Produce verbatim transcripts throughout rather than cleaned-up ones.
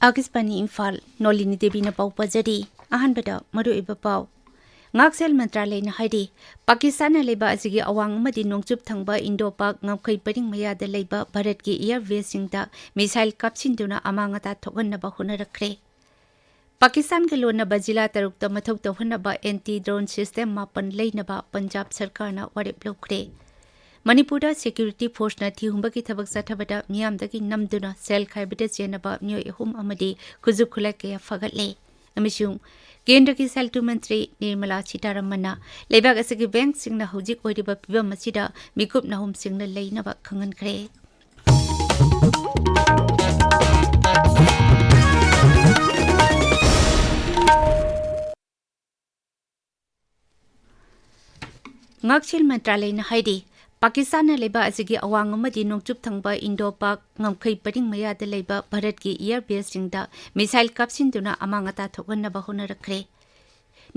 ꯑꯥꯀꯥꯁꯕꯥꯅꯤ ꯏꯝꯐꯥꯜ, ꯅꯣꯂꯤꯅꯤ ꯗꯦꯕꯤꯅ ꯄꯥꯎ ꯄꯥꯖꯔꯤ꯫ ꯑꯍꯥꯟꯕꯗ ꯃꯔꯨꯑꯣꯏꯕ ꯄꯥꯎ꯫ ꯉꯥꯛꯁꯦꯜ ꯃꯟꯇ꯭ꯔꯥꯂꯌꯅ ꯍꯥꯏꯔꯤ, ꯄꯥꯀꯤꯁꯇꯥꯟꯅ ꯂꯩꯕꯥꯛ ꯑꯁꯤꯒꯤ ꯑꯋꯥꯡ ꯑꯃꯗꯤ ꯅꯣꯡꯆꯨꯞ ꯊꯪꯕ ꯏꯟꯗꯣ ꯄꯥꯛ ꯉꯝꯈꯩ ꯄꯔꯤꯡ ꯃꯌꯥꯗ ꯂꯩꯕ ꯚꯥꯔꯠꯀꯤ ꯏꯌꯥꯔ ꯕꯦꯁꯁꯤꯡꯗ ꯃꯤꯁꯥꯏꯜ ꯀꯥꯞꯁꯤꯟꯗꯨꯅ ꯑꯃꯥꯡ ꯑꯇꯥ ꯊꯣꯛꯍꯟꯅꯕ ꯍꯣꯠꯅꯔꯛꯈ꯭ꯔꯦ꯫ ꯄꯥꯀꯤꯁꯇꯥꯟꯒ ꯂꯣꯟꯅꯕ ꯖꯤꯂꯥ ꯇꯔꯨꯛꯇ ꯃꯊꯧ ꯇꯧꯍꯟꯅꯕ ꯑꯦꯟꯇꯤ ꯗ꯭ꯔꯣꯟ ꯁꯤꯁꯇꯦꯝ ꯃꯥꯄꯟ ꯂꯩꯅꯕ ꯄꯟꯖꯥꯕ ꯁꯔꯀꯥꯔꯅ ꯋꯥꯔꯦꯞ ꯂꯧꯈ꯭ꯔꯦ꯫ ꯃꯅꯤꯄꯨꯔꯗ ꯁꯦꯀ꯭ꯌꯨꯔꯤꯇꯤ ꯐꯣꯔꯁꯅ ꯊꯤꯍꯨꯝꯕꯒꯤ ꯊꯕꯛ ꯆꯠꯊꯕꯗ ꯃꯤꯌꯥꯝꯗꯒꯤ ꯅꯝꯗꯨꯅ ꯁꯦꯜ ꯈꯥꯏꯕꯗ ꯆꯦꯟꯅꯕ ꯃꯤꯑꯣꯏ ꯑꯍꯨꯝ ꯑꯃꯗꯤ ꯈꯨꯠꯁꯨ ꯈꯨꯠꯂꯥꯏ ꯀꯌꯥ ꯐꯒꯠꯂꯦ꯫ ꯑꯃꯁꯨꯡ ꯀꯦꯟꯗ꯭ꯔꯒꯤ ꯁꯦꯜ ꯊꯨꯝ ꯃꯟꯇ꯭ꯔꯤ ꯅꯤꯔꯃꯂꯥ ꯁꯤꯇꯥꯔꯥꯃꯟꯅ ꯂꯩꯕꯥꯛ ꯑꯁꯤꯒꯤ ꯕꯦꯡꯛꯁꯤꯡꯅ ꯍꯧꯖꯤꯛ ꯑꯣꯏꯔꯤꯕ ꯐꯤꯕꯝ ꯑꯁꯤꯗ ꯃꯤꯀꯨꯞ ꯅꯍꯨꯝꯁꯤꯡꯅ ꯂꯩꯅꯕ ꯈꯪꯍꯟꯈ꯭ꯔꯦ꯫ ꯉꯥꯛꯁꯦꯜ ꯃꯟꯇ꯭ꯔꯥꯂꯌꯅ ꯍꯥꯏꯔꯤ, ꯄꯥꯀꯤꯁꯇꯥꯟꯅ ꯂꯩꯕꯥꯛ ꯑꯁꯤꯒꯤ ꯑꯋꯥꯡ ꯑꯃꯗꯤ ꯅꯣꯡꯆꯨꯞ ꯊꯪꯕ ꯏꯟꯗꯣ ꯄꯥꯛ ꯉꯝꯈꯩ ꯄꯔꯤꯡ ꯃꯌꯥꯗ ꯂꯩꯕ ꯚꯥꯔꯠꯀꯤ ꯏꯌꯥꯔ ꯕꯦꯁꯁꯤꯡꯗ ꯃꯤꯁꯥꯏꯜ ꯀꯥꯞꯁꯤꯟꯗꯨꯅ ꯑꯃꯥꯡ ꯑꯇꯥ ꯊꯣꯛꯍꯟꯅꯕ ꯍꯣꯠꯅꯔꯛꯈ꯭ꯔꯦ꯫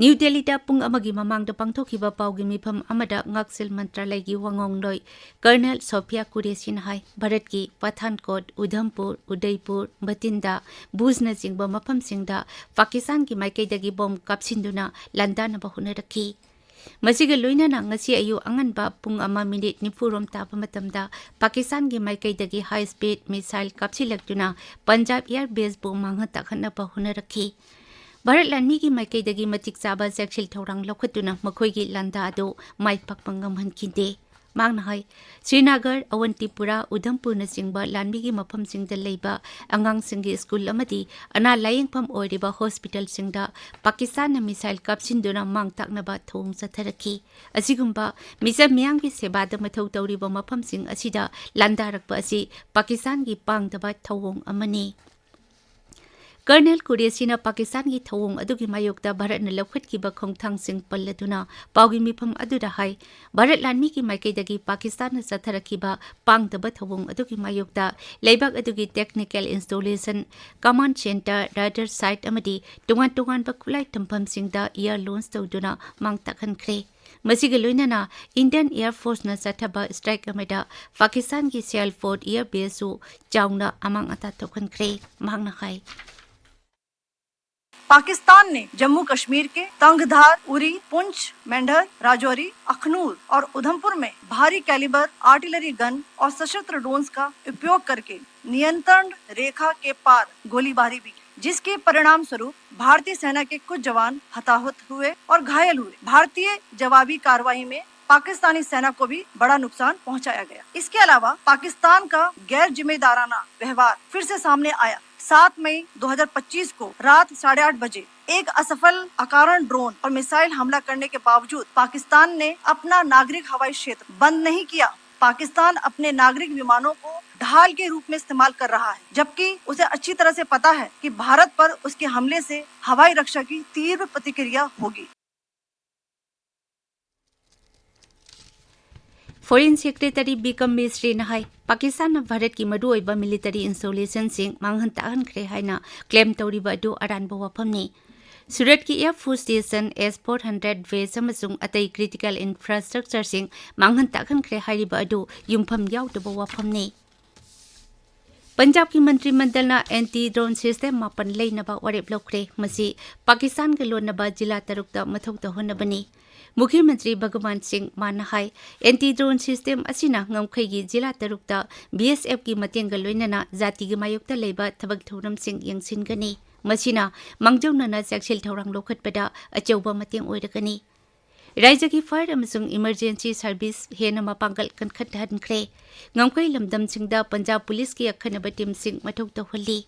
ꯅ꯭ꯌꯨ ꯗꯦꯜꯂꯤꯗ ꯄꯨꯡ ꯑꯃꯒꯤ ꯃꯃꯥꯡꯗ ꯄꯥꯡꯊꯣꯛꯈꯤꯕ ꯄꯥꯎꯒꯤ ꯃꯤꯐꯝ ꯑꯃꯗ ꯉꯥꯛꯁꯦꯜ ꯃꯟꯇ꯭ꯔꯥꯂꯌꯒꯤ ꯋꯥꯉꯥꯡꯂꯣꯏ ꯀꯔꯅꯦꯜ ꯁꯣꯐꯤꯌꯥ ꯀꯨꯔꯦꯁꯤꯅ ꯍꯥꯏ, ꯚꯥꯔꯠꯀꯤ ꯄꯊꯥꯟꯀꯣꯠ, ꯎꯙꯝꯄꯨꯔ, ꯎꯗꯩꯄꯨꯔ, ꯕꯇꯤꯟꯗꯥ, ꯚꯨꯖꯅꯆꯤꯡꯕ ꯃꯐꯝꯁꯤꯡꯗ ꯄꯥꯀꯤꯁꯇꯥꯟꯒꯤ ꯃꯥꯏꯀꯩꯗꯒꯤ ꯕꯣꯝ ꯀꯥꯞꯁꯤꯟꯗꯨꯅ ꯂꯥꯟꯗꯥꯅꯕ ꯍꯣꯠꯅꯔꯛꯈꯤ꯫ ꯃꯁꯤꯒ ꯂꯣꯏꯅꯅ ꯉꯁꯤ ꯑꯌꯨꯛ ꯑꯉꯟꯕ ꯄꯨꯡ ꯑꯃ ꯃꯤꯅꯤꯠ ꯅꯤꯐꯨ ꯔꯣꯝ ꯇꯥꯕ ꯃꯇꯝꯗ ꯄꯥꯀꯤꯁꯇꯥꯟꯒꯤ ꯃꯥꯏꯀꯩꯗꯒꯤ ꯍꯥꯏ ꯁ꯭ꯄꯤꯗ ꯃꯤꯁꯥꯏꯜ ꯀꯥꯞꯁꯤꯜꯂꯛꯇꯨꯅ ꯄꯟꯖꯥꯕ ꯏꯌꯥꯔ ꯕꯦꯁꯄꯨ ꯃꯥꯡꯍꯟ ꯇꯥꯛꯍꯟꯅꯕ ꯍꯣꯠꯅꯔꯛꯈꯤ꯫ ꯚꯥꯔꯠ ꯂꯥꯟꯃꯤꯒꯤ ꯃꯥꯏꯀꯩꯗꯒꯤ ꯃꯇꯤꯛ ꯆꯥꯕ ꯆꯦꯛꯁꯤꯜ ꯊꯧꯔꯥꯡ ꯂꯧꯈꯠꯇꯨꯅ ꯃꯈꯣꯏꯒꯤ ꯂꯥꯟꯗꯥ ꯑꯗꯨ ꯃꯥꯏ ꯄꯥꯛꯄ ꯉꯝꯍꯟꯈꯤꯗꯦ꯫ ꯃꯍꯥꯛꯅ ꯍꯥꯏ, ꯁ꯭ꯔꯤꯅꯒꯔ, ꯑꯋꯟꯇꯤꯄꯨꯔꯥ, ꯎꯙꯝꯄꯨꯔꯅꯆꯤꯡꯕ ꯂꯥꯟꯃꯤꯒꯤ ꯃꯐꯝꯁꯤꯡꯗ ꯂꯩꯕ ꯑꯉꯥꯡꯁꯤꯡꯒꯤ ꯁ꯭ꯀꯨꯜ ꯑꯃꯗꯤ ꯑꯅꯥ ꯂꯥꯌꯦꯡꯐꯝ ꯑꯣꯏꯔꯤꯕ ꯍꯣꯁꯄꯤꯇꯥꯜꯁꯤꯡꯗ ꯄꯥꯀꯤꯁꯇꯥꯟꯅ ꯃꯤꯁꯥꯏꯜ ꯀꯥꯞꯁꯤꯟꯗꯨꯅ ꯃꯥꯡ ꯇꯥꯛꯅꯕ ꯊꯧꯑꯣꯡ ꯆꯠꯊꯔꯛꯈꯤ꯫ ꯑꯁꯤꯒꯨꯝꯕ ꯃꯤꯆꯝ ꯃꯤꯌꯥꯝꯒꯤ ꯁꯦꯕꯥꯗ ꯃꯊꯧ ꯇꯧꯔꯤꯕ ꯃꯐꯝꯁꯤꯡ ꯑꯁꯤꯗ ꯂꯥꯟꯗꯥꯔꯛꯄ ꯑꯁꯤ ꯄꯥꯀꯤꯁꯇꯥꯟꯒꯤ ꯄꯥꯡꯗꯕ ꯊꯧꯑꯣꯡ ꯑꯃꯅꯤ꯫ ꯀꯔꯅꯦꯜ ꯀꯨꯔꯦꯁꯤꯅ ꯄꯥꯀꯤꯁꯇꯥꯟꯒꯤ ꯊꯧꯑꯣꯡ ꯑꯗꯨꯒꯤ ꯃꯥꯌꯣꯛꯇ ꯚꯥꯔꯠꯅ ꯂꯧꯈꯠꯈꯤꯕ ꯈꯣꯡꯊꯥꯡꯁꯤꯡ ꯄꯜꯂꯗꯨꯅ ꯄꯥꯎꯒꯤ ꯃꯤꯐꯝ ꯑꯗꯨꯗ ꯍꯥꯏ, ꯚꯥꯔꯠ ꯂꯥꯟꯃꯤꯒꯤ ꯃꯥꯏꯀꯩꯗꯒꯤ ꯄꯥꯀꯤꯁꯇꯥꯟꯅ ꯆꯠꯊꯔꯛꯈꯤꯕ ꯄꯥꯡꯗꯕ ꯊꯧꯑꯣꯡ ꯑꯗꯨꯒꯤ ꯃꯥꯌꯣꯛꯇ ꯂꯩꯕꯥꯛ ꯑꯗꯨꯒꯤ technical installation, command centre, radar site ꯑꯃꯗꯤ ꯇꯣꯉꯥꯟ ꯇꯣꯉꯥꯟꯕ ꯈꯨꯠꯂꯥꯏ ꯊꯝꯐꯝꯁꯤꯡꯗ air launch ꯇꯧꯗꯨꯅ ꯃꯥꯡ ꯇꯥꯛꯍꯟꯈ꯭ꯔꯦ꯫ ꯃꯁꯤꯒ ꯂꯣꯏꯅꯅ Indian Air Forceꯅ ꯆꯠꯊꯕ strike ꯑꯃꯗ ꯄꯥꯀꯤꯁꯇꯥꯟꯒꯤ ꯁꯤꯌꯥꯜꯀꯣꯠ air baseꯁꯨ ꯆꯥꯎꯅ ꯑꯃꯥꯡ ꯑꯇꯥ ꯊꯣꯛꯍꯟꯈ꯭ꯔꯦ, ꯃꯍꯥꯛꯅ ꯍꯥꯏ꯫ पाकिस्तान ने जम्मू कश्मीर के तंगधार, उरी, पुंछ, मेंढर, राजौरी, अखनूर और उधमपुर में भारी कैलिबर आर्टिलरी गन और सशस्त्र ड्रोन्स का उपयोग करके नियंत्रण रेखा के पार गोलीबारी भी की, जिसके परिणाम स्वरूप भारतीय सेना के कुछ जवान हताहत हुए और घायल हुए। भारतीय जवाबी कार्रवाई में पाकिस्तानी सेना को भी बड़ा नुकसान पहुंचाया गया। इसके अलावा पाकिस्तान का गैर जिम्मेदाराना व्यवहार फिर से सामने आया। सात मई दो हज़ार पच्चीस को रात साढ़े आठ बजे एक असफल अकारण ड्रोन और मिसाइल हमला करने के बावजूद पाकिस्तान ने अपना नागरिक हवाई क्षेत्र बंद नहीं किया। पाकिस्तान अपने नागरिक विमानों को ढाल के रूप में इस्तेमाल कर रहा है, जबकि उसे अच्छी तरह से पता है कि भारत पर उसके हमले से हवाई रक्षा की तीव्र प्रतिक्रिया होगी। Foreign Secretary ꯕꯤꯀꯝ ꯃꯤꯁ꯭ꯔꯤꯅ ꯍꯥꯏ, ꯄꯥꯀꯤꯁꯇꯥꯟꯅ ꯚꯥꯔꯠꯀꯤ ꯃꯔꯨꯑꯣꯏꯕ military installationꯁꯤꯡ ꯃꯥꯡꯍꯟ ꯇꯥꯛꯍꯟꯈ꯭ꯔꯦ ꯍꯥꯏꯅ claim ꯇꯧꯔꯤꯕ ꯑꯗꯨ ꯑꯔꯥꯟꯕ ꯋꯥꯐꯝꯅꯤ꯫ ꯁꯨꯔꯠꯀꯤ Air Force Station, S four hundred base ꯑꯃꯁꯨꯡ ꯑꯇꯩ critical infrastructureꯁꯤꯡ ꯃꯥꯡꯍꯟ ꯇꯥꯛꯍꯟꯈ꯭ꯔꯦ ꯍꯥꯏꯔꯤꯕ ꯑꯗꯨ ꯌꯨꯝꯐꯝ ꯌꯥꯎꯗꯕ ꯋꯥꯐꯝꯅꯤ꯫ ꯄꯟꯖꯥꯕꯀꯤ ꯃꯟꯇ꯭ꯔꯤ ꯃꯟꯗꯜꯅ anti drone system ꯃꯥꯄꯟ ꯂꯩꯅꯕ ꯋꯥꯔꯦꯞ ꯂꯧꯈ꯭ꯔꯦ꯫ ꯃꯁꯤ ꯄꯥꯀꯤꯁꯇꯥꯟꯒ ꯂꯣꯟꯅꯕ ꯖꯤꯂꯥ ꯇꯔꯨꯛꯇ ꯃꯊꯧ ꯇꯧꯍꯟꯅꯕꯅꯤ꯫ ꯃꯨꯈ꯭ꯌ ꯃꯟꯇ꯭ꯔꯤ ꯚꯒꯋꯥꯟ ꯁꯤꯡ ꯃꯥꯟꯅ ꯍꯥꯏ, anti drone system ꯑꯁꯤꯅ ꯉꯝꯈꯩꯒꯤ ꯖꯤꯂꯥ ꯇꯔꯨꯛꯇ BSFꯀꯤ ꯃꯇꯦꯡꯒ ꯂꯣꯏꯅꯅ ꯖꯥꯇꯤꯒꯤ ꯃꯥꯌꯣꯛꯇ ꯂꯩꯕ ꯊꯕꯛ ꯊꯧꯔꯝꯁꯤꯡ ꯌꯦꯡꯁꯤꯟꯒꯅꯤ꯫ ꯃꯁꯤꯅ ꯃꯥꯡꯖꯧꯅꯅ ꯆꯦꯛꯁꯤꯜ ꯊꯧꯔꯥꯡ ꯂꯧꯈꯠꯄꯗ ꯑꯆꯧꯕ ꯃꯇꯦꯡ ꯑꯣꯏꯔꯒꯅꯤ꯫ ꯔꯥꯖ꯭ꯌꯒꯤ fire ꯑꯃꯁꯨꯡ emergency service ꯍꯦꯟꯅ ꯃꯄꯥꯡꯒꯜ ꯀꯟꯈꯠꯍꯟꯈ꯭ꯔꯦ꯫ ꯉꯝꯈꯩ ꯂꯝꯗꯝꯁꯤꯡꯗ ꯄꯟꯖꯥꯕ ꯄꯨꯂꯤꯁꯀꯤ ꯑꯈꯟꯅꯕ teamꯁꯤꯡ ꯃꯊꯧ ꯇꯧꯍꯜꯂꯤ꯫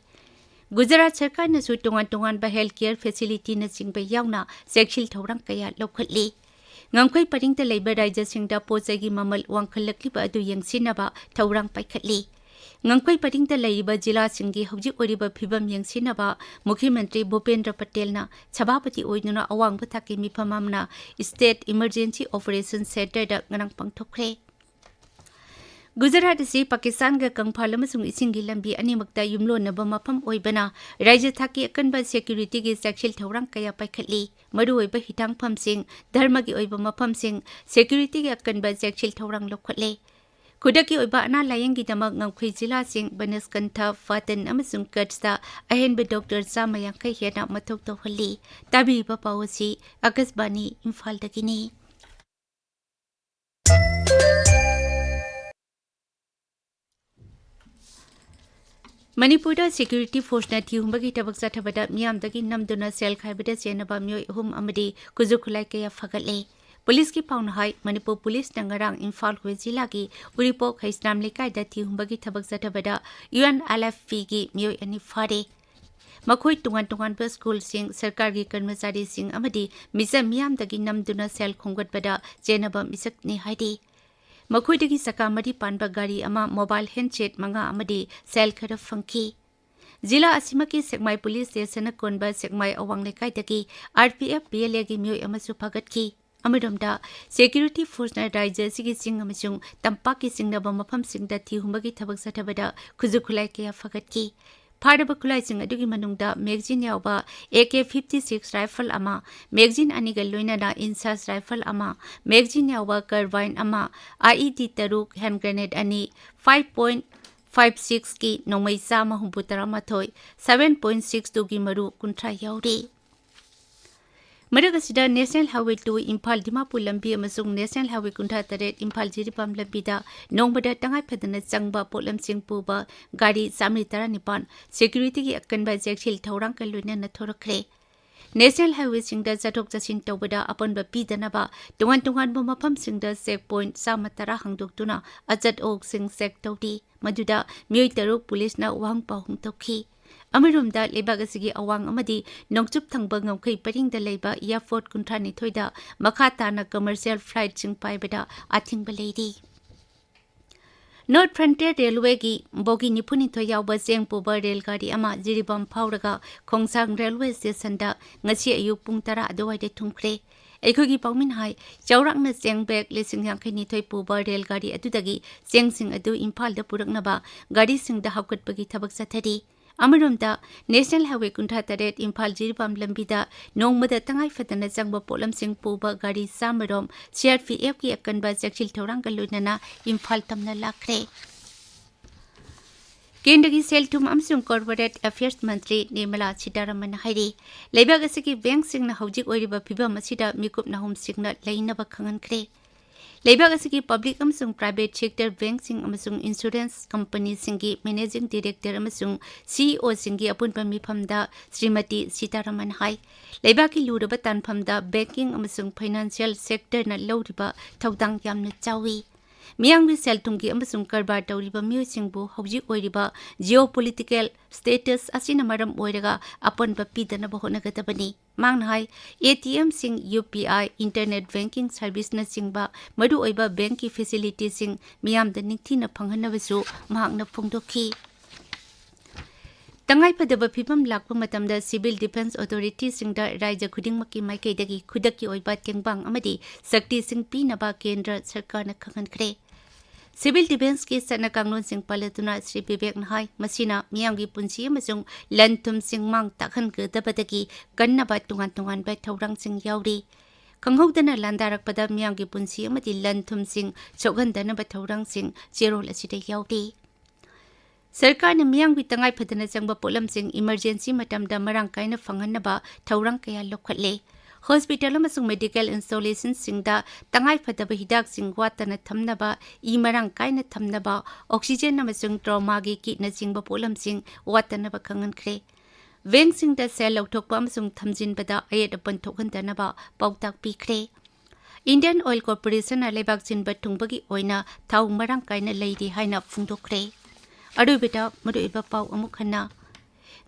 ꯒꯨꯖꯔꯥꯠ ꯁꯔꯀꯥꯔꯅꯁꯨ ꯇꯣꯉꯥꯟ ꯇꯣꯉꯥꯟꯕ health care facilityꯅꯆꯤꯡꯕ ꯌꯥꯎꯅ ꯆꯦꯛꯁꯤꯜ ꯊꯧꯔꯥꯡ ꯀꯌꯥ ꯂꯧꯈꯠꯂꯤ꯫ ꯉꯝꯈꯩ ꯄꯔꯤꯡꯗ ꯂꯩꯕ ꯔꯥꯖ꯭ꯌꯁꯤꯡꯗ ꯄꯣꯠ ꯆꯩꯒꯤ ꯃꯃꯜ ꯋꯥꯡꯈꯠꯂꯛꯂꯤꯕ ꯑꯗꯨ ꯌꯦꯡꯁꯤꯟꯅꯕ ꯊꯧꯔꯥꯡ ꯄꯥꯏꯈꯠꯂꯤ꯫ ꯉꯝꯈꯩ ꯄꯔꯤꯡꯗ ꯂꯩꯔꯤꯕ ꯖꯤꯂꯥꯁꯤꯡꯒꯤ ꯍꯧꯖꯤꯛ ꯑꯣꯏꯔꯤꯕ ꯐꯤꯕꯝ ꯌꯦꯡꯁꯤꯟꯅꯕ ꯃꯨꯈ꯭ꯌ ꯃꯟꯇ꯭ꯔꯤ ꯚꯨꯄꯦꯟꯗ꯭ꯔ ꯄꯇꯦꯜꯅ ꯁꯚꯥꯄꯇꯤ ꯑꯣꯏꯗꯨꯅ ꯑꯋꯥꯡꯕ ꯊꯥꯛꯀꯤ ꯃꯤꯐꯝ ꯑꯃꯅ State Emergency Operation Centreꯗ ꯉꯔꯥꯡ ꯄꯥꯡꯊꯣꯛꯈ꯭ꯔꯦ꯫ ꯒꯨꯖꯔꯥꯠ ꯑꯁꯤ ꯄꯥꯀꯤꯁꯇꯥꯟꯒ ꯀꯪꯐꯥꯜ ꯑꯃꯁꯨꯡ ꯏꯁꯤꯡꯒꯤ ꯂꯝꯕꯤ ꯑꯅꯤꯃꯛꯇ ꯌꯨꯝꯂꯣꯟꯅꯕ ꯃꯐꯝ ꯑꯣꯏꯕꯅ ꯔꯥꯖ꯭ꯌ ꯊꯥꯛꯀꯤ ꯑꯀꯟꯕ securityꯒꯤ ꯆꯦꯛꯁꯤꯜ ꯊꯧꯔꯥꯡ ꯀꯌꯥ ꯄꯥꯏꯈꯠꯂꯤ꯫ ꯃꯔꯨꯑꯣꯏꯕ ꯍꯤꯊꯥꯡꯐꯝꯁꯤꯡ, ꯙꯔꯃꯒꯤ ꯑꯣꯏꯕ ꯃꯐꯝꯁꯤꯡ securityꯒꯤ ꯑꯀꯟꯕ ꯆꯦꯛꯁꯤꯜ ꯊꯧꯔꯥꯡ ꯂꯧꯈꯠꯂꯦ꯫ ꯈꯨꯗꯛꯀꯤ ꯑꯣꯏꯕ ꯑꯅꯥ ꯂꯥꯌꯦꯡꯒꯤꯗꯃꯛ ꯉꯝꯈꯩ ꯖꯤꯂꯥꯁꯤꯡ ꯕꯅꯁꯀꯟꯊ, ꯐꯥꯇꯟ ꯑꯃꯁꯨꯡ ꯀꯠꯁꯇ ꯑꯍꯦꯟꯕ doctor ꯆꯥꯝꯃ ꯌꯥꯡꯈꯩ ꯍꯦꯟꯅ ꯃꯊꯧ ꯇꯧꯍꯜꯂꯤ꯫ ꯇꯥꯕꯤꯔꯤꯕ ꯄꯥꯎ ꯑꯁꯤ ꯑꯀꯥꯁꯕꯥꯅꯤ ꯏꯝꯐꯥꯜꯗꯒꯤꯅꯤ꯫ ꯃꯅꯤꯄꯨꯔꯗ security forceꯅ ꯊꯤꯍꯨꯝꯕꯒꯤ ꯊꯕꯛ ꯆꯠꯊꯕꯗ ꯃꯤꯌꯥꯝꯗꯒꯤ ꯅꯝꯗꯨꯅ ꯁꯦꯜ ꯈꯥꯏꯕꯗ ꯆꯦꯟꯅꯕ ꯃꯤꯑꯣꯏ ꯑꯍꯨꯝ ꯑꯃꯗꯤ ꯈꯨꯠꯁꯨ ꯈꯨꯠꯂꯥꯏ ꯀꯌꯥ ꯐꯒꯠꯂꯦ꯫ ꯄꯨꯂꯤꯁꯀꯤ ꯄꯥꯎꯅ ꯍꯥꯏ, ꯃꯅꯤꯄꯨꯔ ꯄꯨꯂꯤꯁꯅ ꯉꯔꯥꯡ ꯏꯝꯐꯥꯜ ꯋꯦꯁ ꯖꯤꯂꯥꯒꯤ ꯎꯔꯤꯄꯣꯛ ꯍꯩꯁꯅꯥꯝ ꯂꯩꯀꯥꯏꯗ ꯊꯤꯍꯨꯝꯕꯒꯤ ꯊꯕꯛ ꯆꯠꯊꯕꯗ UNLFPꯒꯤ ꯃꯤꯑꯣꯏ ꯑꯅꯤ ꯐꯥꯔꯦ꯫ ꯃꯈꯣꯏ ꯇꯣꯉꯥꯟ ꯇꯣꯉꯥꯟꯕ ꯁ꯭ꯀꯨꯜꯁꯤꯡ, ꯁꯔꯀꯥꯔꯒꯤ ꯀꯔꯃꯆꯥꯔꯤꯁꯤꯡ ꯑꯃꯗꯤ ꯃꯤꯆꯝ ꯃꯤꯌꯥꯝꯗꯒꯤ ꯅꯝꯗꯨꯅ ꯁꯦꯜ ꯈꯣꯝꯒꯠꯄꯗ ꯆꯦꯟꯅꯕ ꯃꯤꯁꯛꯅꯤ ꯍꯥꯏꯔꯤ꯫ ꯃꯈꯣꯏꯗꯒꯤ ꯆꯀꯥ ꯃꯔꯤ ꯄꯥꯟꯕ ꯒꯥꯔꯤ ꯑꯃ, mobile handset ꯃꯉꯥ ꯑꯃꯗꯤ ꯁꯦꯜ ꯈꯔ ꯐꯪꯈꯤ꯫ ꯖꯤꯂꯥ ꯑꯁꯤꯃꯛꯀꯤ ꯁꯦꯛꯃꯥꯏ ꯄꯨꯂꯤꯁ ꯁ꯭ꯇꯦꯁꯟꯅ ꯀꯣꯟꯕ ꯁꯦꯛꯃꯥꯏ ꯑꯋꯥꯡ ꯂꯩꯀꯥꯏꯗꯒꯤ RPF PLAꯒꯤ ꯃꯤꯑꯣꯏ ꯑꯃꯁꯨ ꯐꯥꯒꯠꯈꯤ꯫ ꯑꯃꯔꯣꯝꯗ, security forceꯅ ꯔꯥꯖ꯭ꯌ ꯑꯁꯤꯒꯤ ꯆꯤꯡ ꯑꯃꯁꯨꯡ ꯇꯝꯄꯥꯛꯀꯤ ꯆꯤꯡꯅꯕ ꯃꯐꯝꯁꯤꯡꯗ ꯊꯤꯍꯨꯝꯕꯒꯤ ꯊꯕꯛ ꯆꯠꯊꯕꯗ ꯈꯨꯠꯁꯨ ꯈꯨꯠꯂꯥꯏ ꯀꯌꯥ ꯐꯒꯠꯈꯤ꯫ ꯐꯥꯔꯕ ꯈꯨꯠꯂꯥꯏꯁꯤꯡ ꯑꯗꯨꯒꯤ ꯃꯅꯨꯡꯗ magazine ꯌꯥꯎꯕ AK fifty six rifle ꯑꯃ, magazine ꯑꯅꯤꯒ ꯂꯣꯏꯅꯅ INSAS rifle ꯑꯃ, magazine ꯌꯥꯎꯕ carbine ꯑꯃ, IED ꯇꯔꯨꯛ, hand grenade ꯑꯅꯤ, five point five sixꯀꯤ ꯅꯣꯡꯃꯩ ꯆꯥꯝꯃ ꯍꯨꯝꯐꯨ ꯇꯔꯥꯃꯥꯊꯣꯏ, seven point six twoꯒꯤ ꯃꯔꯨ ꯀꯨꯟꯊ꯭ꯔꯥ ꯌꯥꯎꯔꯤ꯫ ꯃꯔꯛ ꯑꯁꯤꯗ, National Highway two Imphal Dimapur ꯂꯝꯕꯤ ꯑꯃꯁꯨꯡ National Highway ꯀꯨꯟꯊ꯭ꯔꯥ ꯇꯔꯦꯠ ꯏꯝꯐꯥꯜ ꯖꯤꯔꯤꯕꯥꯝ ꯂꯝꯕꯤꯗ ꯅꯣꯡꯃꯗ ꯇꯉꯥꯏ ꯐꯗꯅ ꯆꯪꯕ ꯄꯣꯠꯂꯝꯁꯤꯡ ꯄꯨꯕ ꯒꯥꯔꯤ ꯆꯥꯃꯔꯤ ꯇꯔꯥꯅꯤꯄꯥꯟ securityꯒꯤ ꯑꯀꯟꯕ ꯆꯦꯛꯁꯤꯜ ꯊꯧꯔꯥꯡꯒ ꯂꯣꯏꯅꯅ ꯊꯣꯔꯛꯈ꯭ꯔꯦ꯫ National Highwayꯁꯤꯡꯗ ꯆꯠꯊꯣꯛ ꯆꯠꯁꯤꯟ ꯇꯧꯕꯗ ꯑꯄꯟꯕ ꯄꯤꯗꯅꯕ ꯇꯣꯉꯥꯟ ꯇꯣꯉꯥꯟꯕ ꯃꯐꯝꯁꯤꯡꯗ check point ꯆꯥꯝꯃ ꯇꯔꯥ ꯍꯥꯡꯗꯣꯛꯇꯨꯅ ꯑꯆꯠ ꯑꯋꯣꯛꯁꯤꯡ check ꯇꯧꯔꯤ꯫ ꯃꯗꯨꯗ ꯃꯤꯑꯣꯏ ꯇꯔꯨꯛ ꯄꯨꯂꯤꯁꯅ ꯋꯥꯍꯪ ꯄꯥꯎꯍꯪ ꯇꯧꯈꯤ꯫ ꯑꯃꯔꯣꯝꯗ, ꯂꯩꯕꯥꯛ ꯑꯁꯤꯒꯤ ꯑꯋꯥꯡ ꯑꯃꯗꯤ ꯅꯣꯡꯆꯨꯞ ꯊꯪꯕ ꯉꯝꯈꯩ ꯄꯔꯤꯡꯗ ꯂꯩꯕ airport ꯀꯨꯟꯊ꯭ꯔꯥ ꯅꯤꯊꯣꯏꯗ ꯃꯈꯥ ꯇꯥꯅ commercial flightꯁꯤꯡ ꯄꯥꯏꯕꯗ ꯑꯊꯤꯡꯕ ꯂꯩꯔꯤ꯫ North Frontier Railwayꯒꯤ ꯕꯣꯒꯤ ꯅꯤꯐꯨꯅꯤꯊꯣꯏ ꯌꯥꯎꯕ ꯆꯦꯡ ꯄꯨꯕ ꯔꯦꯜ ꯒꯥꯔꯤ ꯑꯃ ꯖꯤꯔꯤꯕꯥꯝ ꯐꯥꯎꯔꯒ ꯈꯣꯡꯁꯥꯡ ꯔꯦꯜꯋꯦ ꯁ꯭ꯇꯦꯁꯟꯗ ꯉꯁꯤ ꯑꯌꯨꯛ ꯄꯨꯡ ꯇꯔꯥ ꯑꯗꯨꯋꯥꯏꯗ ꯊꯨꯡꯈ꯭ꯔꯦ꯫ ꯑꯩꯈꯣꯏꯒꯤ ꯄꯥꯎꯃꯤꯅ ꯍꯥꯏ, ꯆꯥꯎꯔꯥꯛꯅ ꯆꯦꯡ ꯕꯦꯒ ꯂꯤꯁꯤꯡ ꯌꯥꯡꯈꯩ ꯅꯤꯊꯣꯏ ꯄꯨꯕ ꯔꯦꯜ ꯒꯥꯔꯤ ꯑꯗꯨꯗꯒꯤ ꯆꯦꯡꯁꯤꯡ ꯑꯗꯨ ꯏꯝꯐꯥꯜꯗ ꯄꯨꯔꯛꯅꯕ ꯒꯥꯔꯤꯁꯤꯡꯗ ꯍꯥꯞꯀꯠꯄꯒꯤ ꯊꯕꯛ ꯆꯠꯊꯔꯤ꯫ ꯑꯃꯔꯣꯝꯗ, National Highway ꯀꯨꯟꯊ꯭ꯔꯥ ꯇꯔꯦꯠ ꯏꯝꯐꯥꯜ ꯖꯤꯔꯤꯕꯥꯝ ꯂꯝꯕꯤꯗ ꯅꯣꯡꯃꯗ ꯇꯉꯥꯏ ꯐꯗꯅ ꯆꯪꯕ ꯄꯣꯠꯂꯝꯁꯤꯡ ꯄꯨꯕ ꯒꯥꯔꯤ ꯆꯥꯝꯃꯔꯣꯝ CRPFꯀꯤ ꯑꯀꯟꯕ ꯆꯦꯛꯁꯤꯜ ꯊꯧꯔꯥꯡꯒ ꯂꯣꯏꯅꯅ ꯏꯝꯐꯥꯜ ꯇꯝꯅ ꯂꯥꯛꯈ꯭ꯔꯦ꯫ ꯀꯦꯟꯗ꯭ꯔꯒꯤ ꯁꯦꯜ ꯊꯨꯝ ꯑꯃꯁꯨꯡ Corporate Affairs ꯃꯟꯇ꯭ꯔꯤ ꯅꯤꯔꯃꯂꯥ ꯁꯤꯇꯥꯔꯥꯃꯟꯅ ꯍꯥꯏꯔꯤ, ꯂꯩꯕꯥꯛ ꯑꯁꯤꯒꯤ ꯕꯦꯡꯛꯁꯤꯡꯅ ꯍꯧꯖꯤꯛ ꯑꯣꯏꯔꯤꯕ ꯐꯤꯚꯝ ꯑꯁꯤꯗ ꯃꯤꯀꯨꯞ ꯅꯥꯍꯨꯝꯁꯤꯡꯅ ꯂꯩꯅꯕ ꯈꯪꯍꯟꯈ꯭ꯔꯦ꯫ ꯂꯩꯕꯥꯛ ꯑꯁꯤꯒꯤ ꯄꯕ꯭ꯂꯤꯛ ꯑꯃꯁꯨꯡ ꯄ꯭ꯔꯥꯏꯚꯦꯠ ꯁꯦꯛꯇꯔ ꯕꯦꯡꯛꯁꯤꯡ ꯑꯃꯁꯨꯡ ꯏꯟꯁꯨꯔꯦꯟꯁ ꯀꯝꯄꯅꯤꯁꯤꯡꯒꯤ ꯃꯦꯅꯦꯖꯤꯡ ꯗꯤꯔꯦꯛꯇꯔ ꯑꯃꯁꯨꯡ CEOꯁꯤꯡꯒꯤ ꯑꯄꯨꯟꯕ ꯃꯤꯐꯝꯗ ꯁ꯭ꯔꯤꯃꯇꯤ ꯁꯤꯇꯥꯔꯥꯃꯟ ꯍꯥꯏ, ꯂꯩꯕꯥꯛꯀꯤ ꯂꯨꯔꯕ ꯇꯥꯟꯐꯝꯗ ꯕꯦꯡꯀꯤꯡ ꯑꯃꯁꯨꯡ ꯐꯥꯏꯅꯥꯟꯁꯤꯌꯦꯜ ꯁꯦꯛꯇꯔꯅ ꯂꯧꯔꯤꯕ ꯊꯧꯗꯥꯡ ꯌꯥꯝꯅ ꯆꯥꯎꯏ꯫ ꯃꯤꯌꯥꯝꯒꯤ ꯁꯦꯜ ꯊꯨꯝꯒꯤ ꯑꯃꯁꯨꯡ ꯀꯔꯕꯥꯔ ꯇꯧꯔꯤꯕ ꯃꯤꯑꯣꯏꯁꯤꯡꯕꯨ ꯍꯧꯖꯤꯛ ꯑꯣꯏꯔꯤꯕ geopolitical status ꯑꯁꯤꯅ ꯃꯔꯝ ꯑꯣꯏꯔꯒ ꯑꯄꯟꯕ ꯄꯤꯗꯅꯕ ꯍꯣꯠꯅꯒꯗꯕꯅꯤ꯫ ꯃꯍꯥꯛꯅ ꯍꯥꯏ, ATMꯁꯤꯡ, UPI, internet banking serviceꯅꯆꯤꯡꯕ ꯃꯔꯨꯑꯣꯏꯕ ꯕꯦꯡꯛꯀꯤ facilityꯁꯤꯡ ꯃꯤꯌꯥꯝꯗ ꯅꯤꯡꯊꯤꯅ ꯐꯪꯍꯟꯅꯕꯁꯨ ꯃꯍꯥꯛꯅ ꯐꯣꯡꯗꯣꯛꯈꯤ꯫ ꯇꯉꯥꯏꯐꯗꯕ ꯐꯤꯚꯝ ꯂꯥꯛꯄ ꯃꯇꯝꯗ civil defence authorityꯁꯤꯡꯗ ꯔꯥꯖ꯭ꯌ ꯈꯨꯗꯤꯡꯃꯛꯀꯤ ꯃꯥꯏꯀꯩꯗꯒꯤ ꯈꯨꯗꯛꯀꯤ ꯑꯣꯏꯕ ꯇꯦꯡꯕꯥꯡ ꯑꯃꯗꯤ ꯁꯛꯇꯤꯁꯤꯡ ꯄꯤꯅꯕ ꯀꯦꯟꯗ꯭ꯔ ꯁꯔꯀꯥꯔꯅ ꯈꯪꯍꯟꯈ꯭ꯔꯦ꯫ Civil defenceꯀꯤ ꯆꯠꯅ ꯀꯥꯡꯂꯣꯟꯁꯤꯡ ꯄꯥꯜꯂꯗꯨꯅ ꯁ꯭ꯔꯤ ꯕꯤꯕꯦꯛꯅ ꯍꯥꯏ, ꯃꯁꯤꯅ ꯃꯤꯌꯥꯝꯒꯤ ꯄꯨꯟꯁꯤ ꯑꯃꯁꯨꯡ ꯂꯟ ꯊꯨꯝꯁꯤꯡ ꯃꯥꯡ ꯇꯥꯛꯍꯟꯒꯗꯕꯗꯒꯤ ꯀꯟꯅꯕ ꯇꯣꯉꯥꯟ ꯇꯣꯉꯥꯟꯕ ꯊꯧꯔꯥꯡꯁꯤꯡ ꯌꯥꯎꯔꯤ꯫ ꯈꯪꯍꯧꯗꯅ ꯂꯥꯟꯗꯥꯔꯛꯄꯗ ꯃꯤꯌꯥꯝꯒꯤ ꯄꯨꯟꯁꯤ ꯑꯃꯗꯤ ꯂꯟ ꯊꯨꯝꯁꯤꯡ ꯁꯣꯛꯍꯟꯗꯅꯕ ꯊꯧꯔꯥꯡꯁꯤꯡ ꯆꯦꯔꯣꯜ ꯑꯁꯤꯗ ꯌꯥꯎꯔꯤ꯫ ꯁꯔꯀꯥꯔꯅ ꯃꯤꯌꯥꯝꯒꯤ ꯇꯉꯥꯏ ꯐꯗꯅ ꯆꯪꯕ ꯄꯣꯠꯂꯝꯁꯤꯡ emergency ꯃꯇꯝꯗ ꯃꯔꯥꯡ ꯀꯥꯏꯅ ꯐꯪꯍꯟꯅꯕ ꯊꯧꯔꯥꯡ ꯀꯌꯥ ꯂꯧꯈꯠꯂꯦ꯫ Hospital ꯑꯃꯁꯨꯡ medical installationꯁꯤꯡꯗ ꯇꯉꯥꯏ ꯐꯗꯕ ꯍꯤꯗꯥꯛꯁꯤꯡ ꯋꯥꯠꯇꯅ ꯊꯝꯅꯕ, ꯏ ꯃꯔꯥꯡ ꯀꯥꯏꯅ ꯊꯝꯅꯕ, oxygen ꯑꯃꯁꯨꯡ traumaꯒꯤ kitꯅꯆꯤꯡꯕ ꯄꯣꯠꯂꯝꯁꯤꯡ ꯋꯥꯠꯇꯅꯕ ꯈꯪꯍꯟꯈ꯭ꯔꯦ꯫ ꯕꯦꯡꯛꯁꯤꯡꯗ ꯁꯦꯜ ꯂꯧꯊꯣꯛꯄ ꯑꯃꯁꯨꯡ ꯊꯝꯖꯤꯟꯕꯗ ꯑꯌꯦꯠ ꯑꯄꯟ ꯊꯣꯛꯍꯟꯗꯅꯕ ꯄꯥꯎꯇꯥꯛ ꯄꯤꯈ꯭ꯔꯦ꯫ Indian Oil Corporationꯅ ꯂꯩꯕꯥꯛ ꯁꯤꯟꯕ ꯊꯨꯡꯕꯒꯤ ꯑꯣꯏꯅ ꯊꯥꯎ ꯃꯔꯥꯡ ꯀꯥꯏꯅ ꯂꯩꯔꯤ ꯍꯥꯏꯅ ꯐꯣꯡꯗꯣꯛꯈ꯭ꯔꯦ꯫ ꯑꯔꯣꯏꯕꯗ ꯃꯔꯨꯑꯣꯏꯕ ꯄꯥꯎ ꯑꯃꯨꯛ ꯍꯟꯅ꯫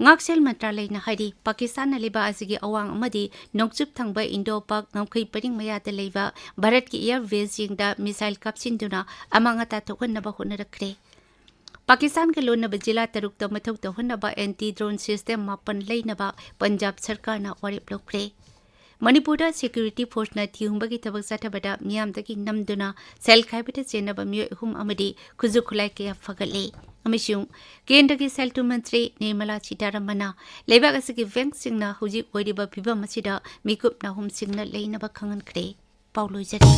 ꯉꯥꯛꯁꯦꯜ ꯃꯟꯇ꯭ꯔꯥꯂꯌꯅ ꯍꯥꯏꯔꯤ, ꯄꯥꯀꯤꯁꯇꯥꯟꯅ ꯂꯩꯕꯥꯛ ꯑꯁꯤꯒꯤ ꯑꯋꯥꯡ ꯑꯃꯗꯤ ꯅꯣꯡꯆꯨꯞ ꯊꯪꯕ ꯏꯟꯗꯣ ꯄꯥꯛ ꯉꯝꯈꯩ ꯄꯔꯤꯡ ꯃꯌꯥꯗ ꯂꯩꯕ ꯚꯥꯔꯠꯀꯤ ꯑꯦꯌꯔ ꯕꯦꯁꯁꯤꯡꯗ ꯃꯤꯁꯥꯏꯜ ꯀꯥꯞꯁꯤꯟꯗꯨꯅ ꯑꯃꯥꯡ ꯑꯇꯥ ꯊꯣꯛꯍꯟꯅꯕ ꯍꯣꯠꯅꯔꯛꯈ꯭ꯔꯦ꯫ ꯄꯥꯀꯤꯁꯇꯥꯟꯒ ꯂꯣꯟꯅꯕ ꯖꯤꯂꯥ ꯇꯔꯨꯛꯇ ꯃꯊꯧ ꯇꯧꯍꯟꯅꯕ ꯑꯦꯟꯇꯤ ꯗ꯭ꯔꯣꯟ ꯁꯤꯁꯇꯦꯝ ꯃꯥꯄꯟ ꯂꯩꯅꯕ ꯄꯟꯖꯥꯕ ꯁꯔꯀꯥꯔꯅ ꯋꯥꯔꯦꯞ ꯂꯧꯈ꯭ꯔꯦ꯫ ꯃꯅꯤꯄꯨꯔꯗ ꯁꯦꯀ꯭ꯌꯨꯔꯤꯇꯤ ꯐꯣꯔꯁꯅ ꯊꯤꯍꯨꯝꯕꯒꯤ ꯊꯕꯛ ꯆꯠꯊꯕꯗ ꯃꯤꯌꯥꯝꯗꯒꯤ ꯅꯝꯗꯨꯅ ꯁꯦꯜ ꯈꯥꯏꯕꯗ ꯆꯦꯟꯅꯕ ꯃꯤꯑꯣꯏ ꯑꯍꯨꯝ ꯑꯃꯗꯤ ꯈꯨꯠꯁꯨ ꯈꯨꯠꯂꯥꯏ ꯀꯌꯥ ꯐꯒꯠꯂꯦ꯫ ꯑꯃꯁꯨꯡ ꯀꯦꯟꯗ꯭ꯔꯒꯤ ꯁꯦꯜ ꯊꯨꯝ ꯃꯟꯇ꯭ꯔꯤ ꯅꯤꯔꯃꯂꯥ ꯁꯤꯇꯥꯔꯥꯃꯟꯅ ꯂꯩꯕꯥꯛ ꯑꯁꯤꯒꯤ ꯕꯦꯡꯛꯁꯤꯡꯅ ꯍꯧꯖꯤꯛ ꯑꯣꯏꯔꯤꯕ ꯐꯤꯚꯝ ꯑꯁꯤꯗ ꯃꯤꯀꯨꯞ ꯅꯥꯍꯨꯝꯁꯤꯡꯅ ꯂꯩꯅꯕ ꯈꯪꯍꯟꯈ꯭ꯔꯦ꯫ ꯄꯥꯎ ꯂꯣꯏꯖꯔꯦ꯫